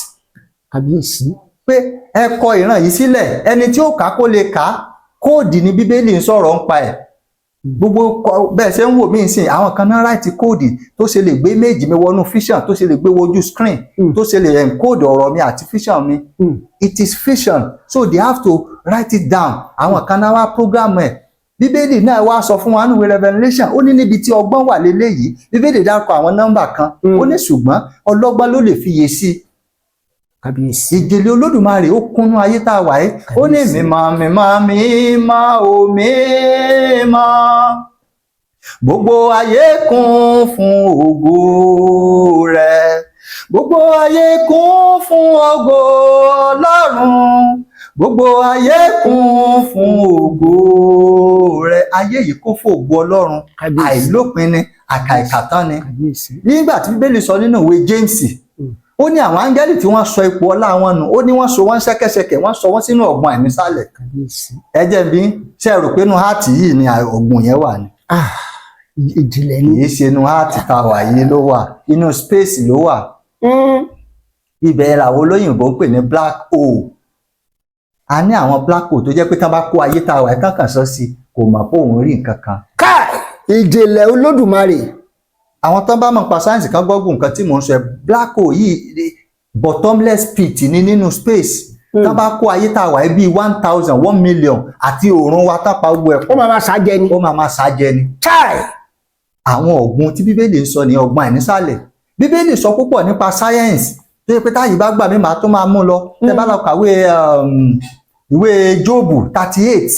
Kábíyèsí. Pé ẹ kọ ìran yìí sílẹ̀, ẹni tí ó kà á kó lè kà á. Code ní Bíbélì ń sọ̀rọ̀ ń pa ẹ̀. Gbogbo bẹ́ẹ̀ ṣe ń wò mí sìn, àwọn kan náà write code tó ṣe lè gbé méjì mi wọnú vision, tó ṣe lè gbé wojú screen, tó ṣe lè encode ọ̀rọ̀ mi àti vision mi. It is vision, so they have to write it down. Àwọn kan náà wá program ẹ̀. Bíbélì náà wá sọ fún wa nínú ìwé Revelation, ó ní níbi tí ọgbọ́n wà léléyìí. Bíbélì dárúkọ àwọn nọ́mbà kan, ó ní ṣùgbọ́n ọlọ́gbọ́n ló lè fiyè sí i. Kábíyèsí. Ìjìnlẹ̀ Olódùmarè, ó kúnnú ayé tá a wà yìí. Ó ní Kábíyèsí. mímọ́, mímọ́, mímọ́ o, mímọ́, gbogbo ayé kún fún ògo rẹ̀, gbogbo ayé kún fún ògo Ọlọ́run, gbogbo ayé kún fún ògo rẹ̀. Ayé yìí kún fún ògo Ọlọ́run. Kábíyèsí. Àìlópin ni, àkàìkàtán ni. Kábíyèsí. Nígbà tí Bíbélì sọ nínú ìwé James, ó ní àwọn áńgẹ́lì tí wọ́n sọ ipò ọlá wọn nù, ó ní wọ́n so wọ́n ṣẹ́kẹ́ṣẹkẹ̀, wọ́n sọ wọ́n sínú ọ̀gbun àìnísàlẹ̀. Kábíyèsí. Ẹ jẹ́ bí ṣe rò pé inú earth yìí ni ọ̀gbun yẹn wà ní? Ah, ìjìnlẹ̀ ni. Kì í ṣe inú earth tá a wà yìí ló wà, inú space ló wà. Ibẹ̀ làwọn olóyìnbó ń pè ní black hole. A ní àwọn black hole tó jẹ́ pé tí wọ́n bá kó ayé tá a wà yìí kàn kàn sọ sí, kò mọ̀ pé òun rí nǹkan kan. Káì, ìjìnlẹ̀ Olódùmarè. Àwọn tó ń bá mọ̀ pa sáyẹ́ǹsì kan gbọ́gùn nǹkan tí mò ń sọ ẹ̀. Black hole yìí, bottomless pit ní nínú space. Tó bá kó ayé tá a wà yìí bíi 1,000, 1 million àti òòrùn wa, tá pa gbogbo ẹ̀ Ó pọ̀, máa ma ṣàjẹ ni. Ó máa máa ṣàjẹ ni. Káì. Àwọn ọ̀gbun tí Bíbélì ń sọ ní ọ̀gbun àìnísàlẹ̀. Bíbélì sọ púpọ̀ nípa sáyẹ́ǹsì tó yẹ pé táyì bá gbà mí, màá tó máa mú lọ. Tẹ́ bá lọ kàwé ìwé Jóòbù 38,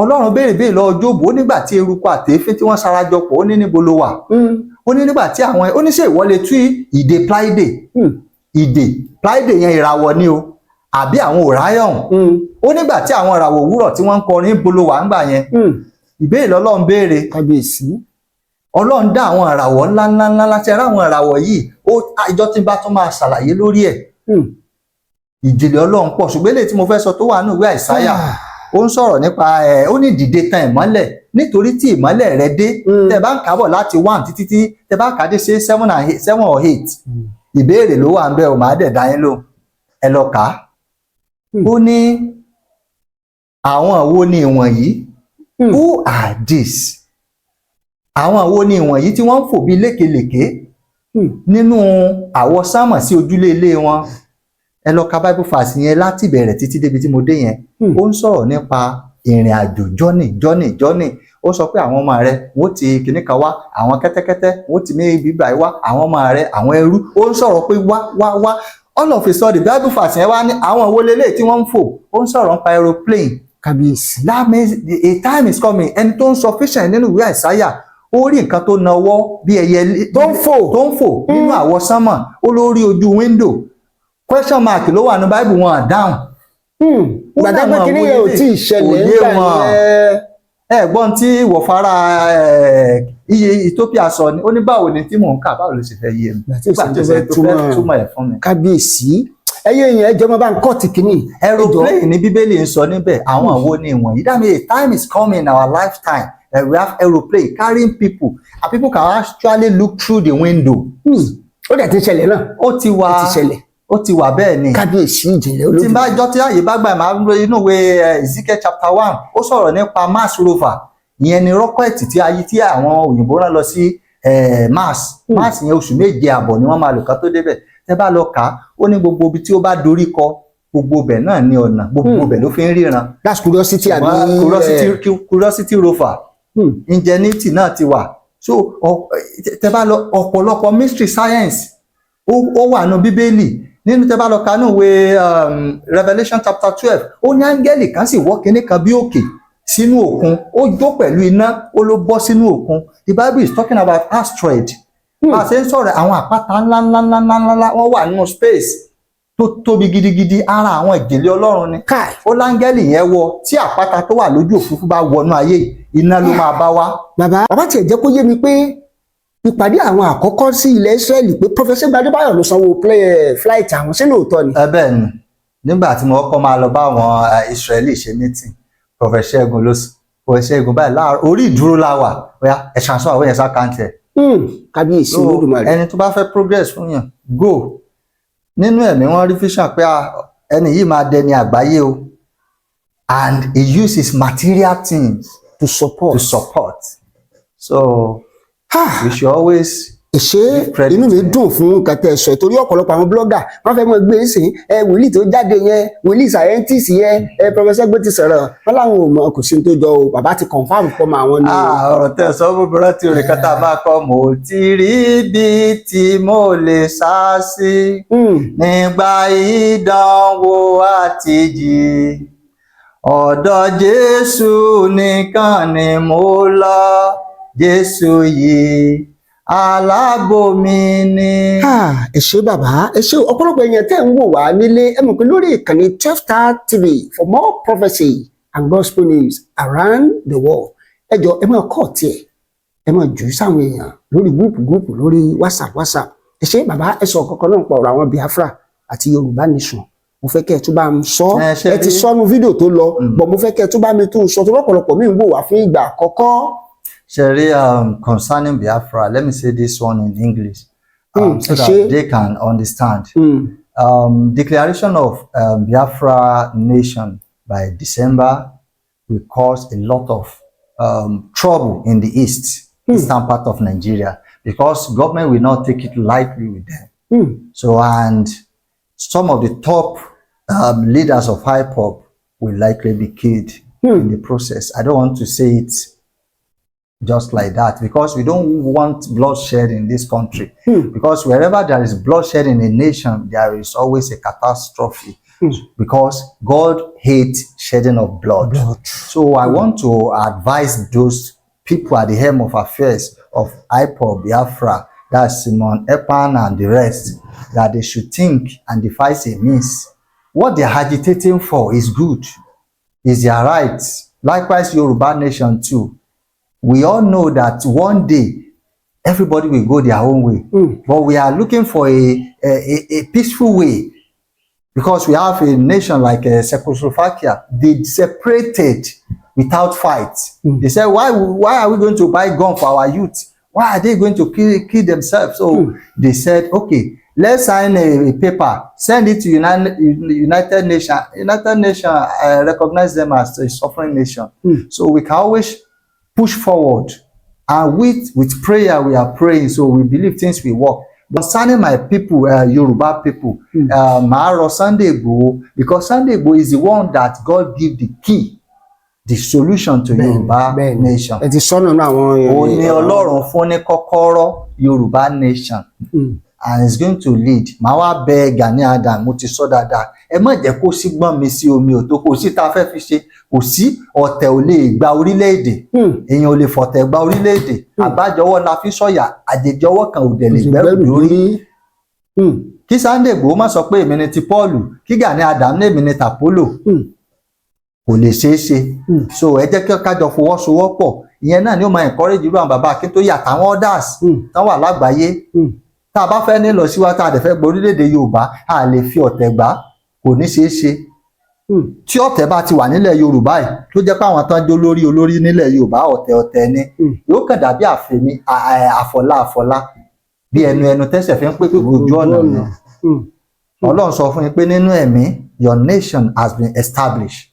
Ọlọ́run béèrè béèrè lọ́wọ́ Jóòbù, ó nígbà tí eruku àti èéfín tí wọ́n sarajọ pọ̀, ó ní níbo ló wà? Ó ní nígbà tí àwọn, ó ní ṣé ìwọ lè tú ìdè Pleiades? Ìdè Pleiades yẹn, ìràwọ̀ ni o, àbí àwọn Orion. Ó nígbà tí àwọn ìràwọ̀ òwúrọ̀ tí wọ́n ń kọrin, níbo ló wà ńgbà yẹn? Ìbéèrè lọ́lọ́run béèrè. Kábíyèsí. Ọlọ́run dá àwọn ìràwọ̀ ńlá ńlá ńlá láti ẹ̀rọ àwọn ìràwọ̀ yìí. Ó ìjọ tí n bá tún máa ṣàlàyé lórí ẹ̀. Ìjìnlẹ̀ Ọlọ́run pọ̀, ṣùgbọ́n eléyìí tí mo fẹ́ sọ tó wà nínú ìwé Àìsáyà, ó ń sọ̀rọ̀ nípa ẹ̀, ó ní, "Dìde, tan ìmọ́lẹ̀, nítorí tí ìmọ́lẹ̀ rẹ dé." Tẹ́ bá ń kábọ̀ láti 1 títí tí tẹ́ bá kà á dé sí seven and eight, seven or eight, ìbéèrè ló wà ń bẹ̀ ò, máa dẹ̀ dá yín lóhùn, ẹ lọ kà á. Ó ní, àwọn wo ni ìwọ̀nyí? Who are these? Àwọn wo ni ìwọ̀nyí tí wọ́n ń fò bí lékelèké nínú àwọsánmọ̀ sí ojúlé ilé wọn? Ẹ lọ ka Bible verse yẹn láti ìbẹ̀rẹ̀ títí débi tí mo dé yẹn. Ó ń sọ̀rọ̀ nípa ìrìn àjò, journey, journey, journey. Ó sọ pé àwọn ọmọ rẹ wọ́n ti kinní kan wá, àwọn kẹ́tẹ́kẹ́tẹ́ wọ́n ti ní ibi báyìí wá, àwọn ọmọ rẹ, àwọn ẹrú. Ó ń sọ̀rọ̀ pé wá, wá, wá. All of a sudden, Bible verse yẹn wá ní àwọn wo lélẹ̀ tí wọ́n ń fò. Ó ń sọ̀rọ̀ nípa aeroplane. Kábíyèsí. That means a time is coming. Ẹni tó ń sọ vision nínú ìwé Àìsáyà, ó rí nǹkan tó nawọ́ bí ẹyẹ tó ń fò. Tó ń fò nínú àwọsánmọ̀. Ó lórí ojú window, question mark ló wà ní Bible, wọn à dáhùn. Ó Gbàdá pé láwọn kíní wo yẹn ò lélẹ̀? tí ì ṣẹlẹ̀ Kò yé nígbà wọn. yẹn. Ẹ gbọ́n tí ìwọ̀fara iye Ethiopia sọ ni, ó ní báwo ni tí mò ń kà, báwo ló ṣe fẹ́ yé mi Ìgbà tí ò nígbà sí tí tó ó ṣe fẹ́ tó fẹ́ túmọ̀. túmọ̀ ẹ̀ fún mi. Kábíyèsí, ẹyẹ yẹn, ẹjọ́ máa bá ń kọ́ ti kíní. Aeroplane ní Bíbélì ń sọ níbẹ̀. Àwọn wo ni ìwọ̀nyí? That means a time is coming in our lifetime that we have aeroplane carrying people and people can actually look through the window. Ó dẹ̀ ti ṣẹlẹ̀ náà. Ó ti wà. Ó ti ṣẹlẹ̀. Ó ti wà, bẹ́ẹ̀ ni. Kábíyèsí, ìjìnlẹ̀ Tí n bá olódùmarè. jọ tí àyè bá gbà, máa ń lo inú ìwé Ezekiel chapter 1. Ó sọ̀rọ̀ nípa Mars rover. Ìyẹn ni rocket tí ayé tí àwọn òyìnbó rán lọ sí Mars. Mars yẹn, oṣù 7.5 ni wọ́n máa lò ká tó débẹ̀. Tẹ́ bá lọ kà á, ó ní gbogbo ibi tí ó bá dorí kọ, gbogbo ibẹ̀ náà ní ọ̀nà, gbogbo ibẹ̀ ló fi ń ríran. That's Curiosity àbí? Ṣùgbọ́n Curiosity rover, Ingenuity náà ti wà. So tẹ́ bá lọ, ọ̀pọ̀lọpọ̀ mystery science ó wà nínú Bíbélì. Nínú tẹ́ bá lọ ka nínú ìwé Revelation chapter 12, ó ní áńgẹ́lì kan sì wọ́ kinní kan bí òkè sínú òkun, ó jó pẹ̀lú iná, ó ló bọ́ sínú òkun. The Bible is talking about asteroid. Bá a ṣe ń sọ̀rọ̀, àwọn àpáta ńlá ńlá ńlá ńlá ńlá wọ́n wà nínú space tó tóbi gidigidi. Ara àwọn ìjìnlẹ̀ Ọlọ́run ni. Káì. Ó láńgẹ́lì yẹn wọ tí àpáta tó wà lójú òfurufú bá wọnú ayé yìí, iná ló máa bá wá. Bàbá tiẹ̀ jẹ́ kó yé mi pé ìpàdé àwọn àkọ́kọ́ sí ilẹ̀ Israẹli, pé Professor Adébáyọ̀ ló sanwó flight àwọn. Sí lóòótọ́ ni? Ẹ bẹ́ẹ̀ ni. Nígbà tí mo kọ́kọ́ máa lọ bá àwọn Israeli ṣe meeting, Professor Ṣẹ́gun ló Professor Ṣẹ́gun báyìí láàárọ̀, orí ìdúró la wà, bóyá ẹ transfer àwọn yẹn sí account ẹ̀. Kábíyèsí So, olódùmarè. ẹni tó bá fẹ́ progress fún yàn, go nínú ẹ̀mí, wọ́n rí vision pé, ah, ẹni yìí máa dẹni àgbáyé o, and he uses material things to support. To support. So we should always Ṣé give credit. Inú mi dùn fún nǹkan tẹ́ ẹ sọ, torí ọ̀pọ̀lọpọ̀ àwọn blogger wọ́n fẹ́ mọ gbé sí ẹ wòlíì tó jáde yẹn, wòlíì scientist yẹn. Ẹ Professor gbé ti sọ̀rọ̀ wọn láwọn ò mọ̀, kò sí ní tó jọ o. Bàbá ti confirm pọ̀ mọ́ àwọn ni o. Ah, ọ̀rọ̀ tẹ́ ẹ sọ búburú tí orin kan tá a bá kọ́, mo ti rí bí tí mo lè sá sí nígbà ìdánwò àtìjì, ọ̀dọ̀ Jésù nìkan ni mo lọ, Jésù yìí aláàbò mi ni. Ah, ẹ ṣé bàbá, ẹ ṣé. Ọ̀pọ̀lọpọ̀ èèyàn tẹ́ ń wò wá nílé, ẹ mọ̀ pé lórí ìkànnì Twelve Star TV for more prophecy and gospel news around the world, ẹ jọ, ẹ máa kọ́ tiẹ̀, ẹ máa jù ú sáwọn èèyàn lórí group group, lórí WhatsApp WhatsApp. Ẹ ṣé bàbá. Ẹ sọ kankan náà pa ọ̀rọ̀ àwọn Biafra àti Yorùbá nation. Mo fẹ́ kẹ́ ẹ tún bá mi sọ. Ẹ ṣe Ẹ ti sọnù fídíò tó lọ, bọ̀ mo fẹ́ kẹ́ ẹ tún bá mi tún sọ, tó lọ́pọ̀lọpọ̀ mi ń wò wá fún ìgbà àkọ́kọ́. Sherry, concerning Biafra, let me say this one in English so that ṣé. they can understand. Declaration of Biafra nation by December will cause a lot of trouble in the east, eastern part of Nigeria, because government will not take it lightly with them. So, and some of the top leaders of IPOB will likely be killed in the process. I don't want to say it just like that because we don't want bloodshed in this country. Because wherever there is bloodshed in a nation, there is always a catastrophe. Because God hates shedding of blood. Blood. So I want to advise those people at the helm of affairs of IPOB, Biafra, that's Simon Ekpa and the rest, that they should think and devise a means. What they're agitating for is good, is their right. Likewise, Yoruba nation too. We all know that one day everybody will go their own way. But we are looking for a peaceful way because we have a nation like Czechoslovakia. They separated without fight. They said, why are we going to buy gun for our youth? Why are they going to kill themselves? So they said, okay, let's sign a paper, send it to United Nations. United Nations recognize them as a sovereign nation. So we can always push forward. And with prayer, we are praying, so we believe things will work. Concerning my people, Yoruba people, màá rọ Sunday Igboho, because Sunday Igboho is the one that God give the key, the solution to Yoruba nation. Ẹ ti sọ́nà náà àwọn. Òun ni Ọlọ́run fún ní kọ́kọ́rọ́ Yorùbá nation and is going to lead. Màá wá bẹ Gani Adams, mo ti sọ dáadáa, ẹ má jẹ́ kó sí gbọ́n mi sí omi òtó, kò sí tá a fẹ́ fi ṣe, kò sí, ọ̀tẹ̀ ò lè gba orílẹ̀-èdè. Èèyàn ò lè fọ̀tẹ̀ gba orílẹ̀-èdè. Àgbájọwọ́ la fi sọ̀yà, àjèjọwọ́ kan ò dẹ̀ lè gbẹ́rù dórí. Kí Sunday Igboho má sọ pé èmi ni ti Paul, kí Gani Adams ní èmi ni tàpólò, kò lè ṣeé ṣe. So ẹ jẹ́ kí kájọ fọwọ́sowọ́pọ̀. Ìyẹn náà ni ó máa encourage irú àwọn bàbá Akíntóyè àtàwọn others tán wà lágbàáyé. Tá a bá fẹ́ ní lọ síwájú, tá a dẹ̀ fẹ́ gbọ́ orílẹ̀-èdè Yorùbá, a lè fi ọ̀tẹ̀ gbà, kò ní ṣeé ṣe. Tí ọ̀tẹ̀ bá ti wà nílẹ̀ Yorùbá yìí, tó jẹ́ pé àwọn tán jó lórí olórí nílẹ̀ Yorùbá, ọ̀tẹ̀ ọ̀tẹ̀ ni, yóò kàn dàbí àfẹ̀mí àfọlá àfọlá, bí ẹnu ẹnu tẹ́sẹ̀ fi ń pèpè ojú ọ̀nà ni. Ọlọ́run sọ fún yín pé nínú ẹ̀mí, your nation has been established,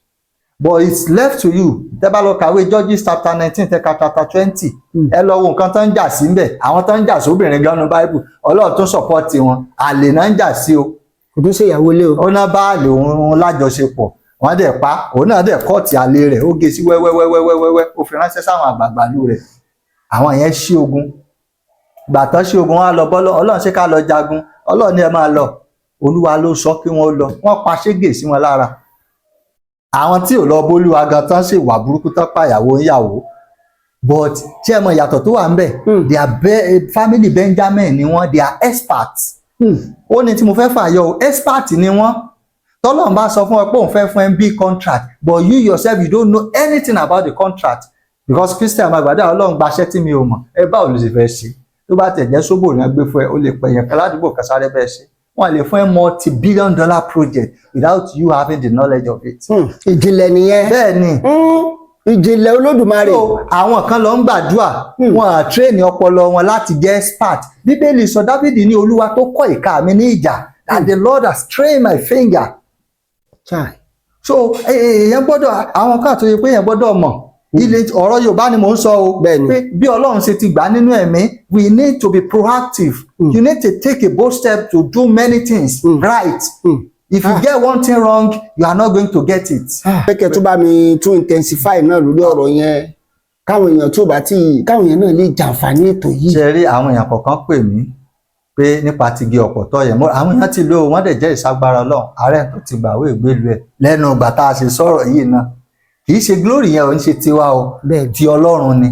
but it's left to you. Tẹ́ bá lọ kàwé Judges chapter 19, tẹ́ ka chapter 20, ẹ lọ wo nǹkan tó ń jà sí ńbẹ̀. Àwọn tó ń jà sóbìnrin ganu Bible, Ọlọ́run tó support wọn. Àlè náà ń jà sí o. Kò tún ṣe ìyàwó ilé o. Ó ná bá àlè òun lájọṣepọ̀, wọ́n dẹ̀ pa òun náà, dẹ̀ cut àlè rẹ̀, ó gé sí wẹ́wẹ́wẹ́wẹ́wẹ́, ó fi ránṣẹ́ sáwọn àgbààgbà ìlú rẹ̀. Àwọn yẹn ṣí ogun. Gbàtàn ṣí ogun, wọn á lọ bọ́lọ́ Ọlọ́run, ṣé ká lọ jagun? Ọlọ́run ní ẹ máa lọ. Olúwa ló sọ kí wọ́n lọ. Wọ́n pa ṣégè sí wọn lára. Àwọn tí ò lọ bólúwa gan tán sì wà burúkú, tán pàyàwó ńyàwó. But tí ẹ mọ ìyàtọ̀ tó wà ńbẹ̀? They are family Benjamin ni wọ́n, they are experts. Ó ní tí mo fẹ́ fàyọ o, expert ni wọ́n. Tọ́lọ́run bá sọ fún ẹ pé òun fẹ́ fún ẹ big contract, but you yourself, you don't know anything about the contract, because Christian máa gbàdúrà, Ọlọ́run gbaṣẹ́ tí mi ò mọ̀. Ẹ báwo ló ṣe fẹ́ ṣe? Tó bá tẹ̀ jẹ́ sóbò ní gbé fún ẹ, ó lè pẹ̀ yẹn kan ládùúgbò kan sáré bẹ́ẹ̀ ṣe. Wọ́n lè fún ẹ multi-billion dollar project without you having the knowledge of it. Ìjìnlẹ̀ nìyẹn. Bẹ́ẹ̀ ni. Ìjìnlẹ̀ Olódùmarè. So àwọn kan lọ ń gbàdúrà, wọn à train ọpọlọ wọn láti jẹ́ expert. Bíbélì sọ, Dáfídì ní, Olúwa tó kọ́ ìka mi ní ìjà, that the Lord has trained my finger. Chai. So èèyàn gbọ́dọ̀, àwọn kan tó yẹ pé èèyàn gbọ́dọ̀ mọ̀ ilé ọ̀rọ̀ Yorùbá ni mò ń sọ o. Pé bí Ọlọ́run ṣe ti gbà nínú ẹ̀mí, we need to be proactive. You need to take a bold step to do many things right. If you get one thing wrong, you are not going to get it. Pé kẹ́ tó bá mi tún intensify náà lórí ọ̀rọ̀ yẹn, káwọn èèyàn tó bá tí káwọn èèyàn náà lè jàǹfààní ètò yìí. Ṣe rí, àwọn èèyàn kọ̀ọ̀kan pè mí pé nípa ti igi ọ̀pọ̀tọ́ yẹn. Àwọn èèyàn ti lò ó, wọ́n dẹ̀ jẹ́ ìsagbára Ọlọ́run. Ààrẹ tó ti gbàwé ìgbélú ẹ̀ lẹ́nu ìgbà tá a ṣe sọ̀rọ̀ yìí náà, kì í ṣe glory yẹn ò ń ṣe tiwa o, ti Ọlọ́run ni.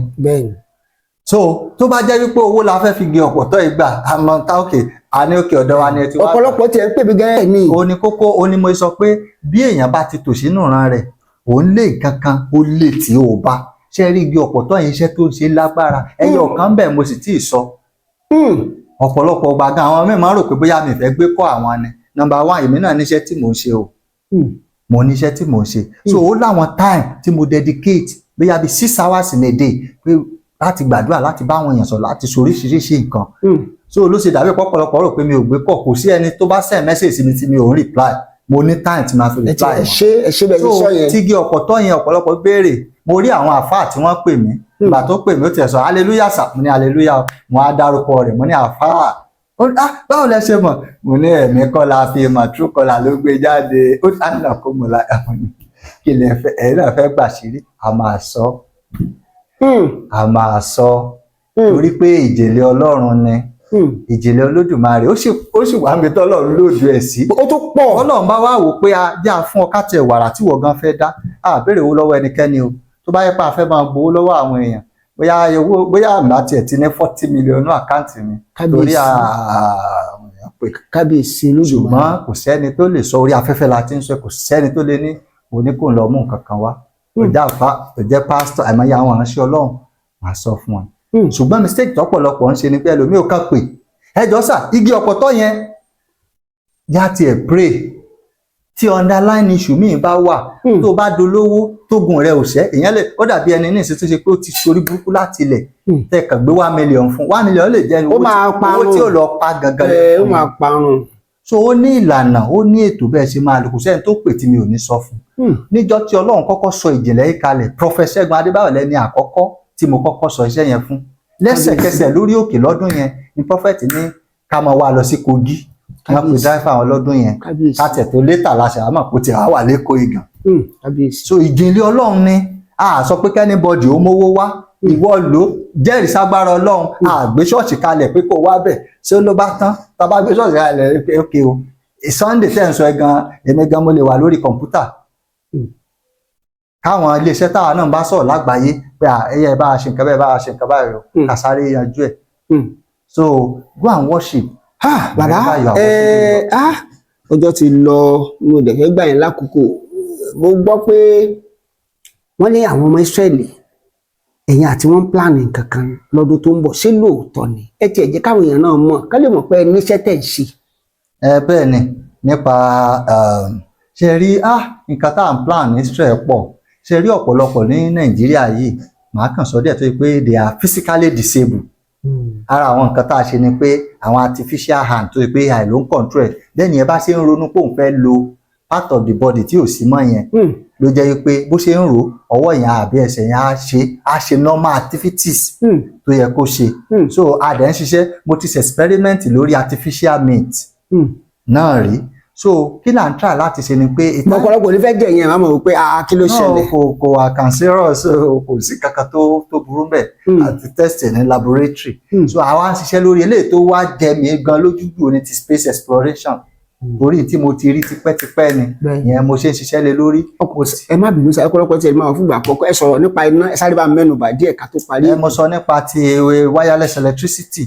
So tó bá jẹ́ wípé owó la fẹ́ fi igi ọ̀pọ̀tọ́ yìí gbà, àmọ́ tá òkè a ní òkè ọ̀dọ̀ wa ni ẹ ti wá. Ọ̀pọ̀lọpọ̀ tiẹ̀ ń pè mí gẹ́gẹ́ ní. Ó ní kókó, ó ní mo sọ pé bí èèyàn bá ti tò sínú ìran rẹ̀, òun lé nǹkan kan, ó lè tí ò bá ṣe rí igi ọ̀pọ̀tọ́ yẹn, iṣẹ́ tó ń ṣe lágbára. Ẹyọ kan bẹ̀ mo sì tíì sọ. Ọ̀pọ̀lọpọ̀ ọgbà gan, àwọn míì máa ń rò pé bóyá mi fẹ́ gbé kọ́ àwọn ni. Number one, èmi náà níṣẹ́ tí mò ń ṣe o. Mo níṣẹ́ tí mò ń ṣe, so ó láwọn time tí mo dedicate, bóyá bí 6 hours in a day, pé láti gbàdúrà, láti bá àwọn èèyàn sọ̀rọ̀, láti ṣe oríṣiríṣi nǹkan. So ló ṣe dàbí pọ̀pọ̀lọpọ̀ rò pé mi ò gbé kọ̀. Kò sí ẹni tó bá send message sí mi tí mi ò ń reply. Mo ní time tí màá fi Ẹ ti reply ẹ wọn. ṣe, ẹ ṣe bẹ́ẹ̀ ṣe So sọ yẹn. tígi ọ̀pọ̀tọ́ yẹn, ọ̀pọ̀lọpọ̀ béèrè. Mo rí àwọn àfáà tí wọ́n pè mí. Ìgbà tó pè mí, ó tiẹ̀ sọ hallelujah sà. Mo ní hallelujah o. Mo á dárúkọ rẹ̀, mo ní àfáà. Ó ní, "Ah, báwo lẹ ṣe mọ̀?" Mo ní ẹ̀mí kọ́ la fi mọ̀, true caller ló gbé jáde. Ó ní àná kó mo la mo ní kí lẹ fẹ́, ẹ̀yin náà fẹ́ gbàṣírí, a máa sọ, a máa sọ, torí pé ìjìnlẹ̀ Ọlọ́run ni, ìjìnlẹ̀ Olódùmarè. Ó sì wà níbi tọ́lọ́run lòdù ẹ̀ sí. Ó tún pọ̀. Ọlọ́run bá wá wò pé a jẹ́ àfún ọ ká tiẹ̀ wàrà tí wọ́n gan fẹ́ dá, a béèrè owó lọ́wọ́ ẹnikẹ́ni o. Tó bá yẹ pé a fẹ́ máa gbowó lọ́wọ́ àwọn èèyàn, bóyá owó, bóyá àmì àti ẹ̀ ti ní 40 million ní account mi, torí Kábíyèsí. àwọn èèyàn pè. Kábíyèsí Olódùmarè. Ṣùgbọ́n kò sẹ́ni tó lè sọ, orí afẹ́fẹ́ la ti ń sọ, kò sẹ́ni tó lè ní òní kò ń lọ mú nǹkan kan wá. Kò jẹ́ àfa, kò jẹ́ pásítọ̀, àìmọye àwọn ìránṣẹ́ Ọlọ́run máa sọ fún wọn. Ṣùgbọ́n mistake tọ́pọ̀lọpọ̀ ń ṣe ni pé ẹlòmíì ò kàn pè, ẹ jọ sà, igi ọ̀pọ̀tọ́ yẹn, yá tiẹ̀ pray. Tí underline issue míì bá wà, tó bá dolówó, tógun rẹ ò ṣẹ́, èèyàn lè ó dàbí ẹni ní ìsìn tó ṣe pé ó ti sorí burúkú láti ilẹ̀, tẹ kàn gbé 1 million fún, 1 million lè jẹ́ Ó máa owó parun. tí ò lọ pa gangan Ẹ ó fún máa parun. So ó ní ìlànà, ó ní ètò bẹ́ẹ̀ ṣe máa lò. Kò sẹ́ni tó pè tí mi ò ní sọ fún. Níjọ́ tí Ọlọ́run kọ́kọ́ sọ ìjìnlẹ̀ yìí kalẹ̀, Prophet Ṣẹ́gun Adébáyọ̀ lẹ́ni àkọ́kọ́ tí mo kọ́kọ́ sọ iṣẹ́ yẹn fún. Lẹ́sẹ̀kẹsẹ̀ lórí òkè lọ́dún yẹn ni prophet ní ká máa wá lọ sí Kogi. Wọ́n pe driver wọn lọ́dún yẹn. Ká tẹ̀ tó later la ṣe àmọ́ kó tiẹ̀ wá wà lẹ́kọ̀ọ́ ìgàn. Kábíyèsí. So ìjìnlẹ̀ Ọlọ́run ni. A sọ pé kí anybody ó mówó wá, ìwọ ló jẹ́rìí ságbára Ọlọ́run. A gbé ṣọ́ọ̀ṣì kalẹ̀ pé kó wá bẹ̀ ṣé ló bá tán. Tá a bá gbé ṣọ́ọ̀ṣì kalẹ̀ pé ok o, Sunday tẹ̀ ń sọ ẹ gan, èmi gan mo lè wà lórí kọ̀ǹpútà káwọn iléeṣẹ́ táwa náà bá sọ̀rọ̀ lágbàáyé pé à ẹyẹ bá a ṣe nǹkan bẹ́ẹ̀, bá a ṣe nǹkan báyìí o, ká sáré yanjú ẹ̀. So go and worship. Ah, bàbá. Wherever you are ẹ worshiping God. Ah, ọjọ́ ti lọ, mo dẹ̀ fẹ́ gbà yín lákòókò. Mo gbọ́ pé wọ́n ní àwọn ọmọ Ísírẹ́lì, ẹ̀yin àti wọ́n ń plan nǹkan kan lọ́dún tó ń bọ̀. Ṣé lóòótọ́ ni? Ẹ tiẹ̀ jẹ́ káwọn èèyàn náà mọ̀, ká lè mọ̀ pé ẹ níṣẹ́ tẹ̀ ń ṣe. Ẹ bẹ́ẹ̀ ni, nípa ṣe rí nǹkan tá à ń plan ní Israel pọ̀. Ṣe rí ọ̀pọ̀lọpọ̀ ní Nàìjíríà yìí, màá kàn sọ díẹ̀ tó yẹ pé they are physically disabled. Ara àwọn nǹkan tá a ṣe ni pé àwọn artificial hand tó yẹ pé AI ló ń control ẹ̀. Bẹ́ẹ̀ ni ẹ bá ṣe ń ronú pé òun fẹ́ lo part of the body tí ò sí mọ́ yẹn, ló jẹ́ pé bó ṣe ń rò, ọwọ́ yẹn àbí ẹsẹ̀ yẹn á ṣe normal activities tó yẹ kó ṣe. So a dẹ̀ ń ṣiṣẹ́. Mo ti ṣe experiment lórí artificial meat náà rí. So kí là ń try láti ṣe ni pé Ọ̀pọ̀lọpọ̀ ní fẹ́ jẹ́ ìyẹn, àmọ́ pé ah, kí ló ṣẹlẹ̀? No, kò wà cancerous, kò sí kankan tó burú bẹ́ẹ̀. Àti test ní laboratory. So àwa ń ṣiṣẹ́ lórí eléyìí. Tó wá jẹ mí gan lójú jù ní ti space exploration, torí tí mo ti rí tipẹ́tipẹ́ ni. Ìyẹn mo ṣe ń ṣiṣẹ́ lé lórí. Ẹ má bínú sáré, ọ̀pọ̀lọpọ̀ tí ẹ máa fúngbà àkọ́kọ́ ẹ sọ̀rọ̀ nípa iná, ẹ sáré bá mẹ́nu bà díẹ̀ ká tó parí. Ẹ mo sọ nípa ti wireless electricity,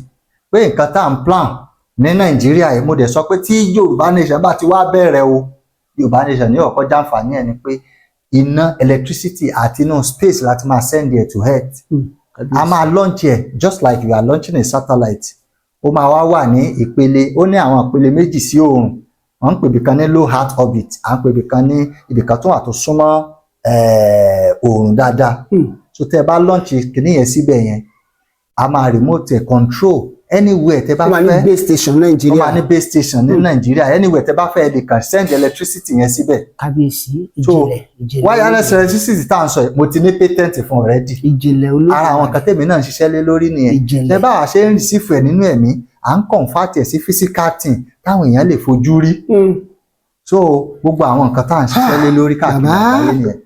pé nǹkan tá à ń plan ní Nàìjíríà yìí, mo dẹ̀ sọ pé tí Yorùbá nation bá ti wá bẹ̀rẹ̀ o, Yorùbá nation ní ọ̀kọ́ jàǹfààní ẹ̀ ni pé iná electricity àti inú space láti máa send ẹ̀ to earth. A máa launch ẹ̀ just like you are launching a satellite. Ó máa wá wà ní ìpele, ó ní àwọn ìpele méjì sí oòrùn. Wọ́n ń pè ibìkan ní low earth orbit, à ń pè ibìkan ní ibìkan tó wà tó súnmọ́ oòrùn dáadáa. So tẹ́ ẹ bá launch kìíní yẹn síbẹ̀ yẹn, a máa remote ẹ̀ control anywhere tẹ́ bá Ó máa ní fẹ́. base station Ó Nàìjíríà. máa ní base station ní Nàìjíríà. Anywhere tẹ́ bá fẹ́, ẹ lè kàn send electricity yẹn síbẹ̀. Kábíyèsí. So, Ìjìnlẹ̀, ìjìnlẹ̀. wireless electricity tá à ń sọ yìí, mo ti ní patent fún already. Ìjìnlẹ̀ olóògùn. Ara àwọn nǹkan tèmi náà ń ṣiṣẹ́ lé lórí nìyẹn. Ìjìnlẹ̀. Tẹ́ bá wàá ṣe ń receive ẹ̀ nínú ẹ̀mí, à ń convert ẹ̀ sí physical thing táwọn èèyàn lè fojú rí. So gbogbo àwọn nǹkan tá à ń ṣiṣẹ́ lé lórí káàkiri Bàbá. àgbáyé nìyẹn.